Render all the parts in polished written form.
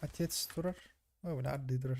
Отец турар. Ой, бля, ардыы турар.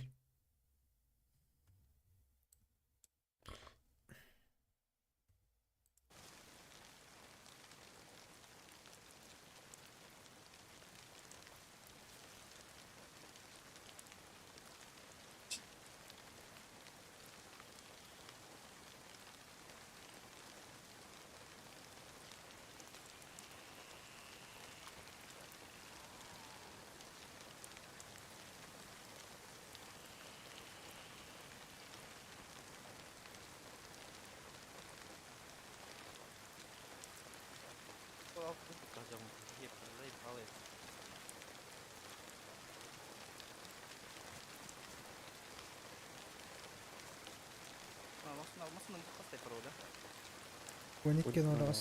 12 ноль.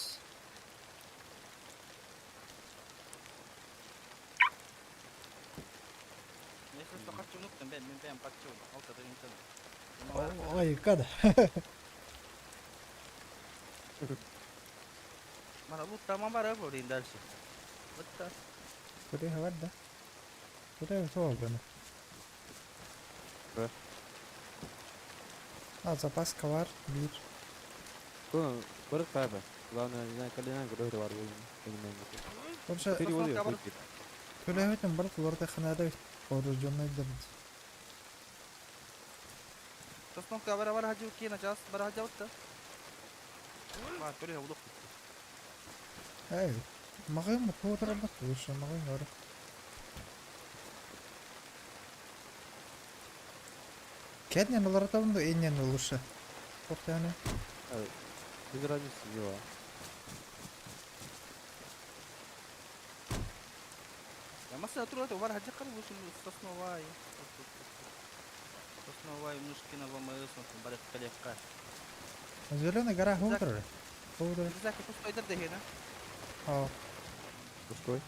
Ой, када. Куда варда? Куда солгана? А, запаска var. Bir. Бары кайба. Главное, не знаю, калина грохи var Вообще, Переводы. Төлөбүтүн бар куларда ханада вооруженный дырд. Эй, магым туутарбат лучше магым бар. Кеднен оларатабын да эннен лучше. Тоқтаны. Без разницы дела. Зеленая гора хуутар. Хуутар. А, Пустой.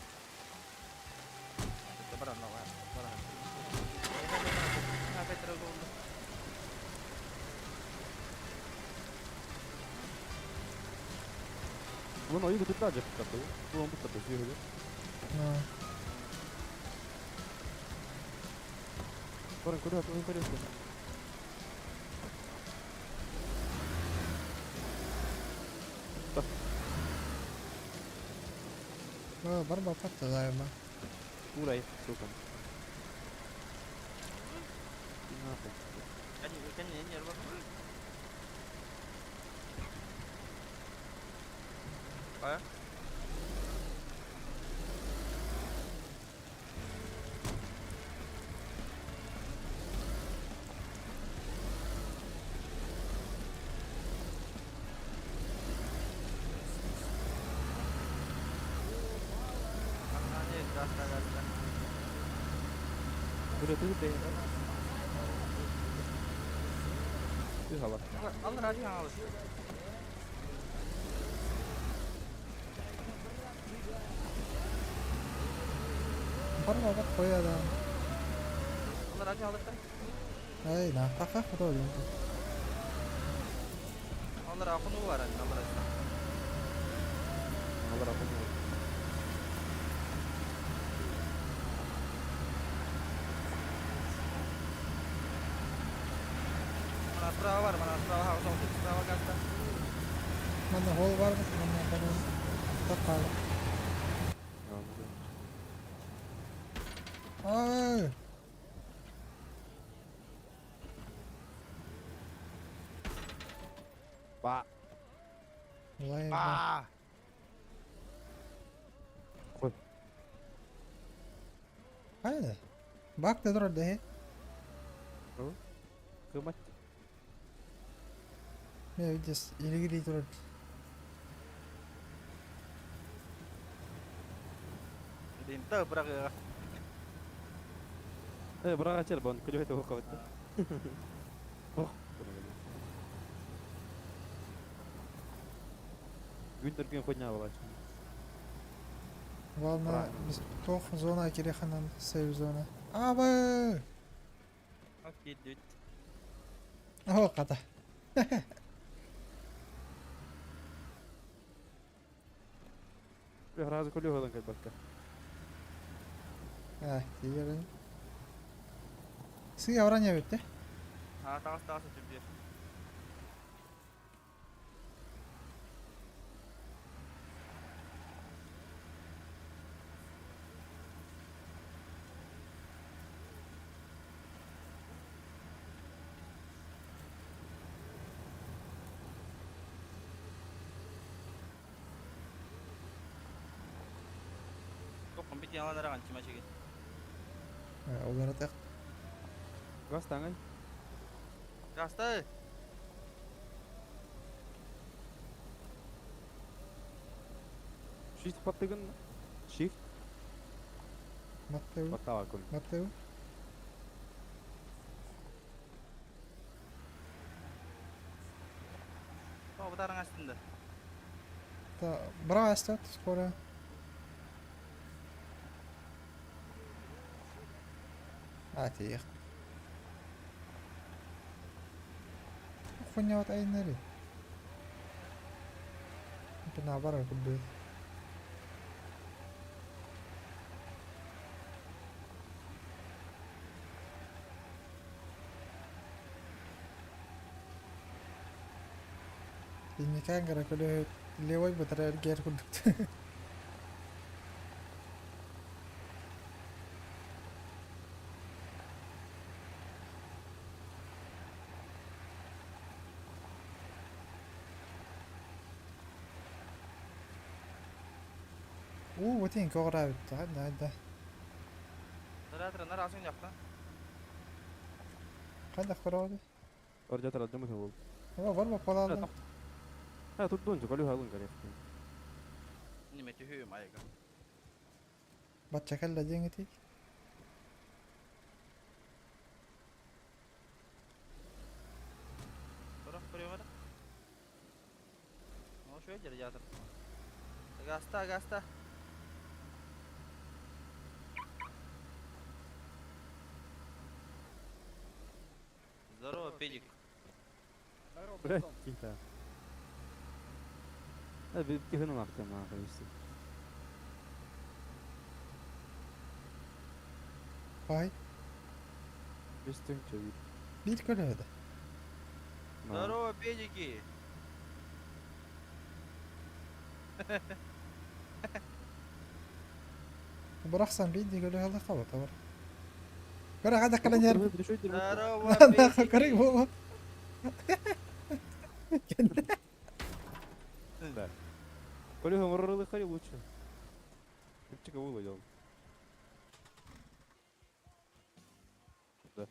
Вон, ой, тут даже покатил. Вон, тут даже ну. Баран, куда ты не пойдешь? Барба паттадайма. Курай, сука. И нахуй. Куда ты ты? Ты гала. Барба бат кояда. Эй, на таха худо. Гала рапа. Манна хол бар бит, манна бар. Тақал. Ай! Ба. Лай. ба. Қой. Қайда? Бак та тұрар да, Кымат. Мен видес илгири тұрар. Э, брага чер бон, кулю это уховать. Ох. Гүнтер күн ходня была. Главное, Правильно. біз тоқ зона кереханан сейв зона. Абы! О, қата. Разы кулю голан кальбатка. А, тиерин. Сыа баран эбит э. Аа, таҕыс таҕыс өтүрдүө. Тоххун бит ялан араҕан чимачыгын. Уларытыах. Газ таҥай. Гастай! Shift баттыгын. Shift. Баттабы. Баттаабаккын. Баттабы. Тоҕо бытааран астын да? Та бра астат скоро. А тиийэх. Хуйня вот айнери. Это наоборот будет. Инникээн кыра көлөһүт левой бытара эргийэр курдук. Уу, бутин көҕүрээбит да да. Оператор, нар асың яқтан. Хайдах көрөҕүт? Ордиатор алдьаммыт буол. Оба бар баппалаалла. Ha турдуун көлү халын кэлиэх. Неме түһүүм айга. Бачча кэллэ диэҥитий. Көрөх көрүөм эрэ. О, шөй дьарыйаатыр. Гаста, гаста. Здорово, педик. Блядь, тихо. Тихо нахуй, нахуй, все. Бай. Бестің чөбит. Биир көлөһөдө. Здорово, педики. Бырахсан биирдии көлөһө ыллахха бар. Көрө хайдах кэлэн иһэр. Здорово, Көрүк педики. буолуо. Да. Көлүһө морролы лучше. Чипчика выладил. Да.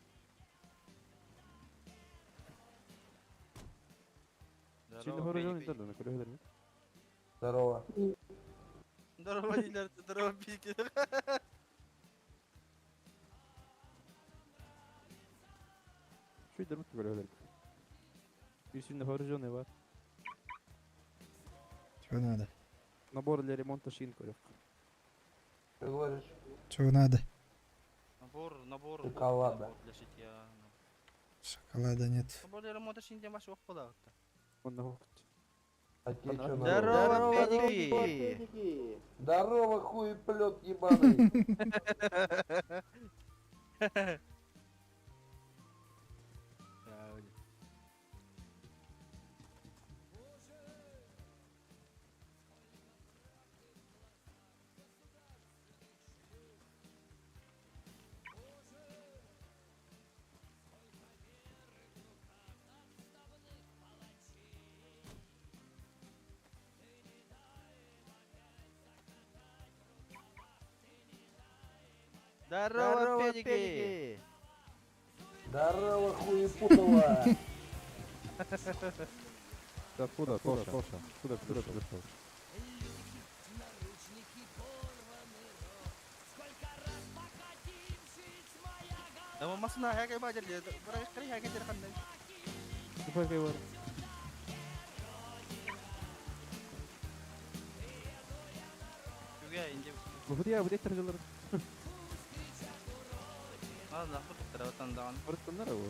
Сильно Здорово, вооруженный педики. да, на көлүһөлөр. Здорово. Здорово, дилер, здорово, педики. Чуть дерут көлүһөлөр. Bir сильно вооруженный бар. Чего надо? Набор для ремонта шин көрөх. Что говоришь? Чего надо? Набор, набор, Шоколада. набор для шитья. Шоколада нет. Набор для ремонта шин диэн баш ох буолаҕытта. Онно хоқт. А тебе что надо? Здорово, педики. Здорово, хуеплет ебаный. Здорово, педики. Здорово, хуепутова. Да откуда, Тоша? Тоша? Откуда пришел? Да масына хәкәй баҗар диде. Бара кырый хәкәй җир кандай. Тупой бар. Күгә инде. Bu diye bu detayları. Ладно, хуттара ватандан. Барыттаннар bu.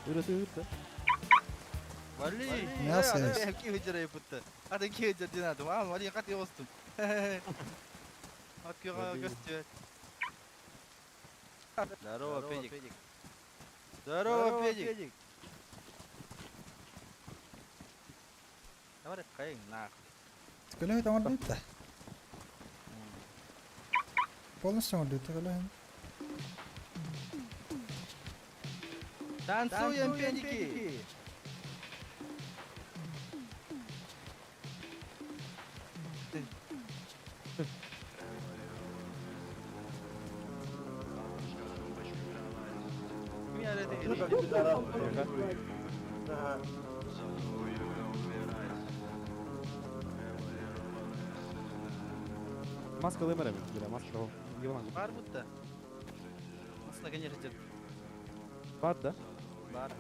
Үрөтү үрдө. Вали. Мясо есть. Ки хүжрэй путта. Ата ки хүжрэй динадым. А, вали кат йостум. От күөҕэ көстүөт. Здорово, педик. Здорово, педик. Давай кайын нахуй. Көлөһүт оҥордубут да. Полностью оҥордубут көлөһүн. Танцуем, педики! Маска лымара бля, маска. Бар будто. Маска, конечно, дед. Бар, да? Бар.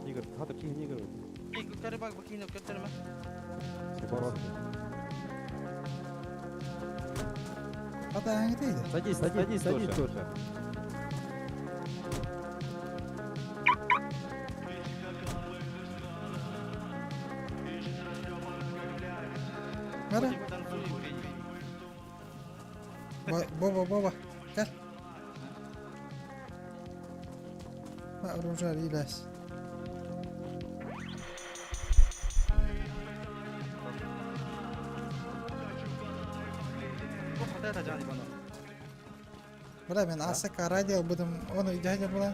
Игорь, хата ких не играет. Эй, көтөрү бак, бакины көтөрмө. Хата аңытыйды. Садись, садись, садись тоже. Бара. Боба, Боба, gel. Ma оружие илээс. Бля, мен асака радио будем, он дядя была.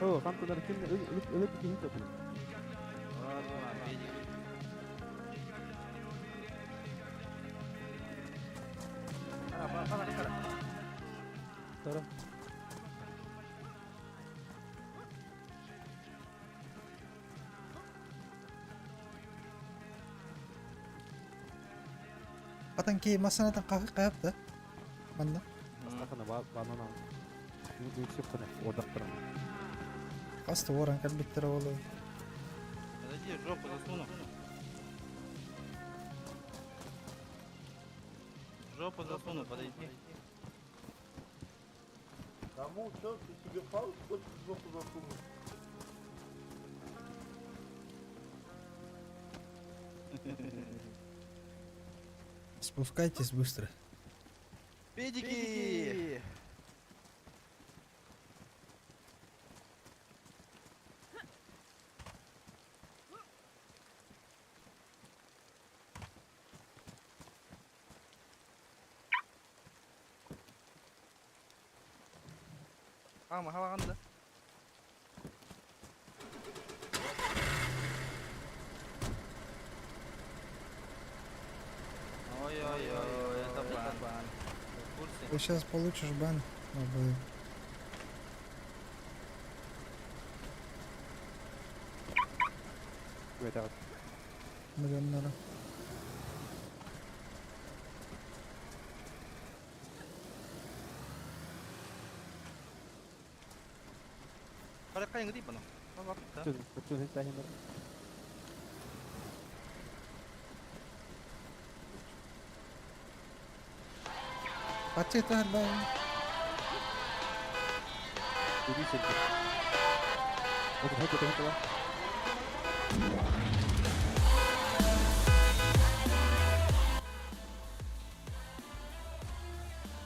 О, ханталар ким өлүп өлүп кихи топун. Тара. Атан ки масанатан қақы қаяпты. Манда. Астахана банана. Нүксеп қана одақтырам. Қасты оран кәлбеттер олы. Подойди, жопу засуну. Жопу засуну, подойди. Кому что, ты себе палочку хочешь в жопу засунуть? Спускайтесь быстро. Педики! Ама хавағанда. Ой-ой-ой, это бан. В курсе? Ты сейчас получишь бан. Обои. Миллионера. Баракайын гыдый бана. Паче тахар бай.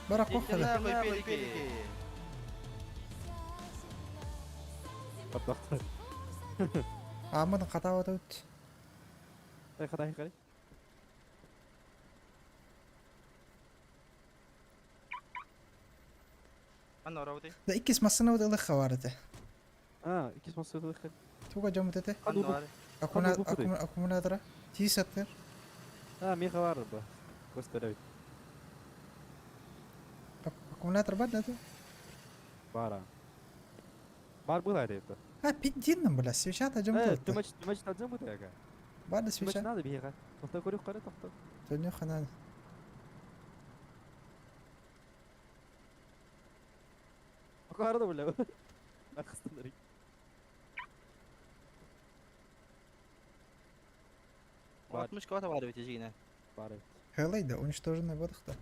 Бара қоққада. Нахуй педики! Паттақтар. Амын қатауат өт. Ай қатай қарай. Анна орауды. Да иккис масына өт ылық хаварыты. А, иккис масына ылық. Туга жамыт эте. Анна Аккумулятора. Тиис аттыр. А, меха бар ба. Көстөрөбүт. Аккумулятор бар да? Бара. Бар была это. А, пиддинным, бля, свечата Э, жамыт. ты мач, ты мач таджам это яга. Бар да Ты мач свеча. надо бега. Тохта көрүк кара тохта. Төнө ханан. Акарда бля. Акыстан Бар. 60 квата бар бит жигине. Бар. Хелай да уничтоженный бодықта.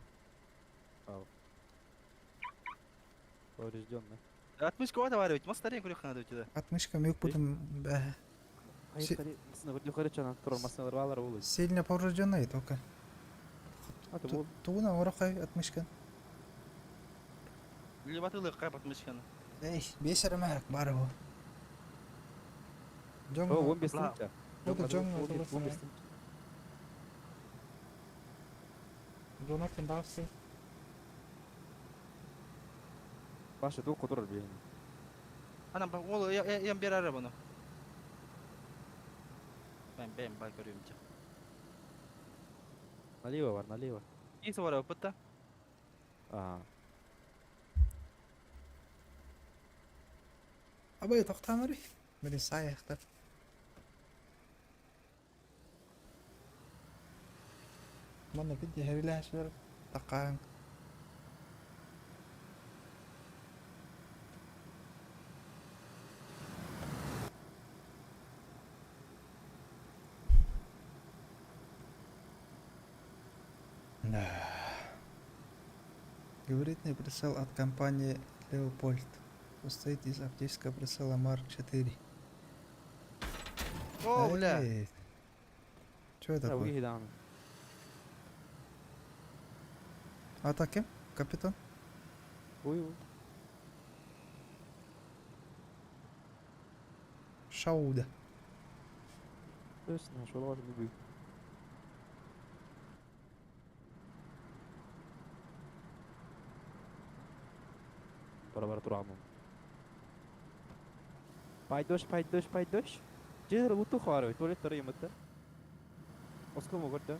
Поврежденный. 60 квата бар бит. Мастарен көрүк хана бит. Отмышка мөк будым бә. Сильно поврежденный только. Тугун оҥоро отмышкан. Леватылык отмышканы. Эй, бес эрэ баар бу. Дьон 15 дьон Донатын даҕасы. Паша, туох которор билин? Анам ол ям берер бұны. Мен бэм бай көрүм ча. Налево бар, налево. Исы бар опытта. А. Абай тоқтамыры. Мені саяқтар. Манна бидди хәриләшер тақаң. Да. Габаритный прицел от компании Леопольд состоит из оптического прицела Марк 4. О, бля. Что это такое? А так кем? Капитан? Ой, ой. Шауда. Точно, шо лазим убил. Пора турамын. Пайдош, пайдош, пайдош. Жер луту хары, туалет тары емітті. Оскому көрді.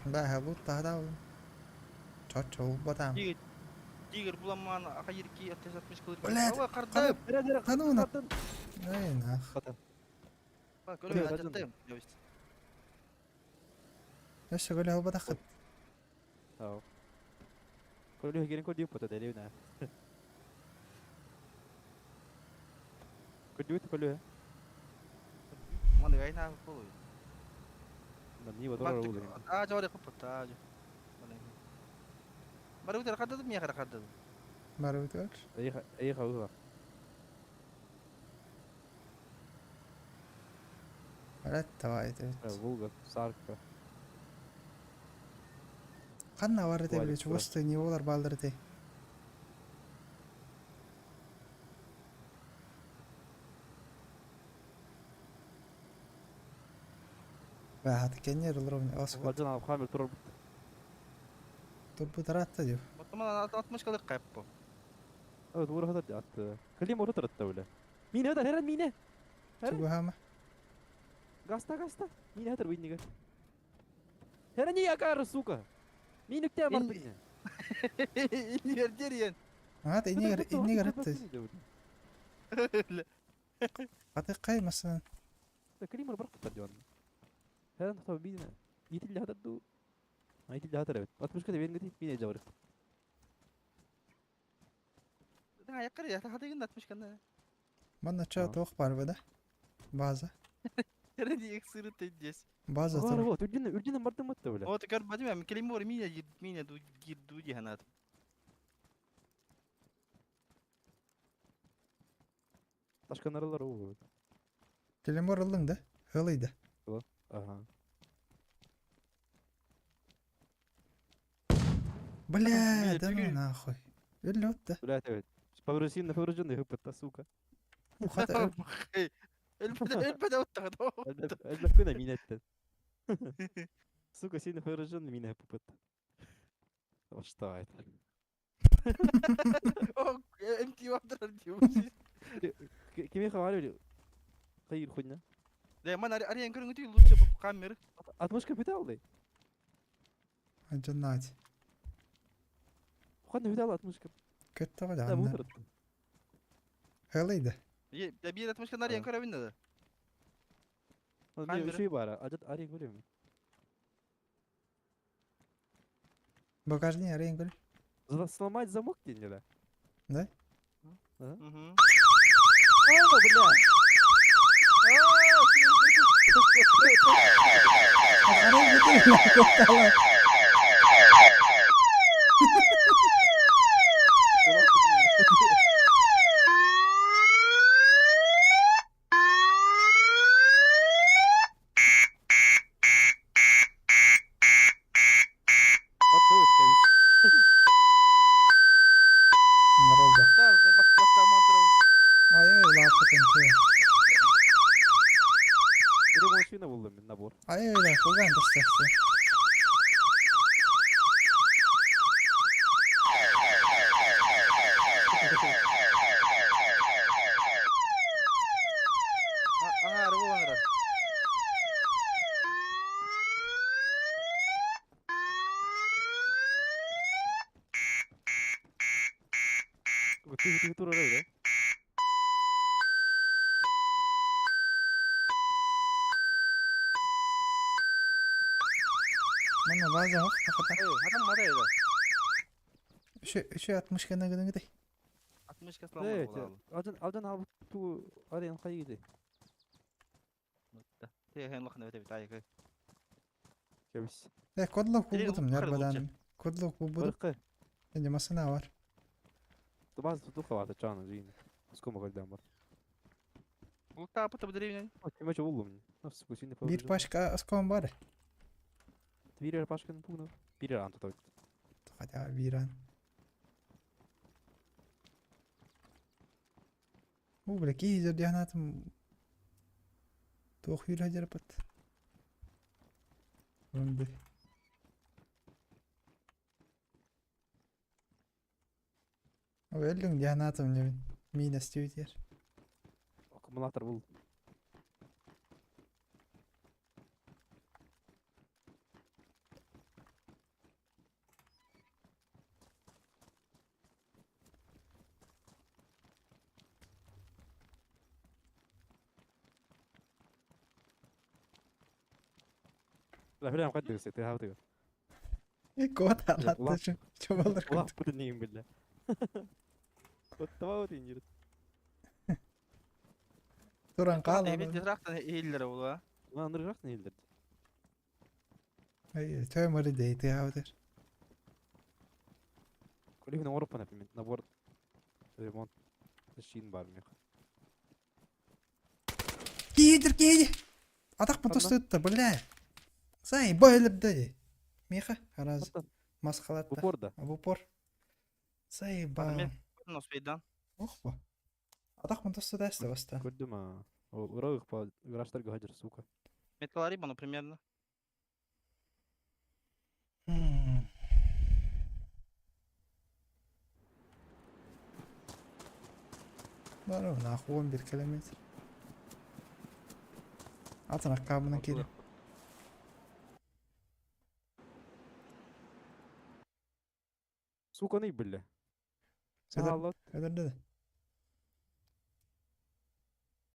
Да, лут тағда ол. Чот-чол батам. Тигр, тигр буламан ахайырки 60 кылыр. Блядь, Ой, карды. Кануна. Эй, нах. Көрөм аттым. Өссө көлө албатахыт. Ау. Көлө керен көл деп потады эле на. Көлү көлү. Маны гайна болуй. Не бодор болуй. А жоры кыпыт, а. Бары үтер кадды мия кадды. Бары үтер. Эй, эй, хауга. Блядь, давай, это. Волга, Сарка. Ханна бар эте биле чугасты не болар балдыр эте. Баат кенер ровно ас. Ваджан алып хамер турар. Турбу таратта деп. Отоман 60 кылык кайып бу. Evet, ура хатар атты. Клим ура таратта үле. Мине хатар, херен мине. Тугу хама. Гаста, гаста. Мине хатар уйнига. Херен не якар, сука. Мине үкте мартыгы. Инер дерен. Ат инегер инегер атты. Аты кай масынан. Клим ура барып дигән. Херен тотып мине. Итил хатар ду. Итил хатар evet. 60 када берин мине жабыр. Да, якар я, хатыгын 60 кана. Манна ча тоқ бар бада. База. Херен ексыры тедес. База тур. Вот, үрдүнө үрдүнө мартын мытты үле. Вот көр бадим, клим ура мине мине ду ду диханат. Ташканаралар ол. Телемор ылдың да? Хылыйды. Ага. Бля, да ну нахуй. Өлі отты. Блядь, evet. Поврежденный, поврежденный хыпытта, сука. Ухата. Элбеде оттагы. Элбек кына минеттен. Сука, сильно поврежденный меня хыпыт. Что это? О, МТ ваптыр дип. Кеме хавали? Хайыр хуйня. Да, ман арен көрүнгү лучше камер. Атмыш капитал дай. Жаннать. Ханна видал атмыш капитал. Көтті ғой Да, да. бутыр. Хылыйды. Я бир атмыш арен көрөбүн да. Мен үшүй бар. Ажат арен көрөм. Багажни арен көр. Сломать замок ден да. Да? Угу. О, бля. Арен көтті. Бiri машина булдум мин набор. Ай-ай-ай, кулгаан тахсаахсы. Аҥаары буолан эрэр. Ытыы-ытыы турар эбит. Манна база ох, пахата. Ой, хатан мата еді. Үшө үшө 60 гына гыныгытай. 60 каслама буолаалы. Алдан алдан албыт туу арен хайыды. Тиэхэн лохна бete бит Кебис. Э, кодлок Или булбутум, лук нярбадан. Кодлок булбутум. Барыкка. Эне масына бар. Тубаз тутуха бата чана жин. Скома калдан бар. Лукта апыта бу деревня. Кеме булдум. Нафс кусин Бир пашка аскон бар. Бир пашканы пугну. Бир ан тутабыт. Хотя биран. Бу бля киһи дьаһанатым туох юра жарапат. Онды. Өллүң дьаһанатым небин. Мин астүйтер. Аккумулятор бул. لا فعلا مقدر سيتها هاوتي Кот алатты чу. Чобалар والله кот. بتنين بالله والتفاوت ينجرد Туран Эбит каалар. тирактан иһиллер була. ما نرجعت نهلد Ай, төмөрү дейти хаутер. كل هنا اوروبا نبي نبور ريمونت الشين بارميخ Киидер кииди. Атак Ханна? мотостытта, бля. Сай, байлып дади. Меха, раз масхалатта. بوردا В упор. Заебал. Носпейдан. Ох, бо. Атак мотостыта баста. كل ما وراغ با غراش ترجع هجر сука Металлари бано примерно. Бару нахуй 11 километр. Атын аккабына кири. Сука не بالله Өдөр الله өдөрдө.